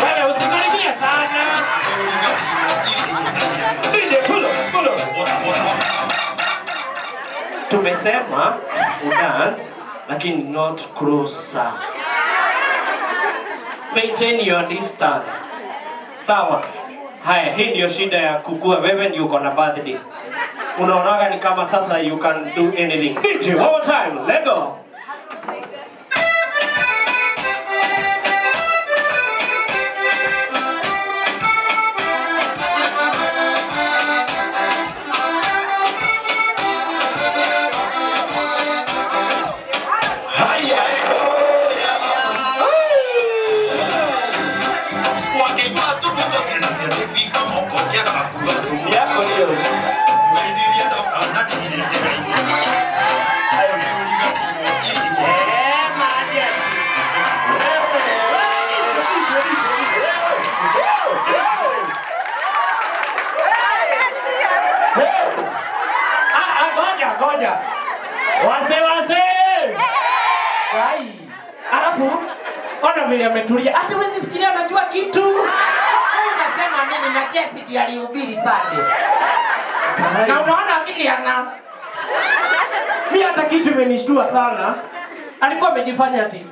Wewe usikaribie sana. DJ, pull up, pull up. Tumesema udance lakini not closer. Maintain your distance. Sawa. Haya, hii ndio shida ya kukua wewe ndio uko na birthday. Unaonaga ni kama sasa you can do anything. DJ, one more time, let go. Yako hiyo. Goja. Wase wase. Kai. Alafu ona vile ametulia. Hata huwezi fikiria anajua kitu. Unasema nini na Jesse ndiye alihubiri Sunday. Na unaona vile ana mimi hata kitu imenishtua sana. Alikuwa amejifanya ati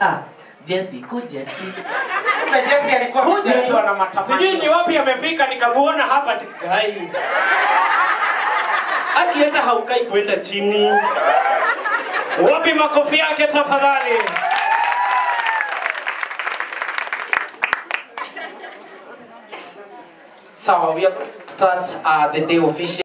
Jesse kuja ti. Na Jesse alikuwa kuja tu na matamanio. Sijui ni wapi amefika nikamuona hapa Kai. Aki hata haukai kwenda chini. Wapi makofi yake tafadhali? Sawa, we are going to start the day officially.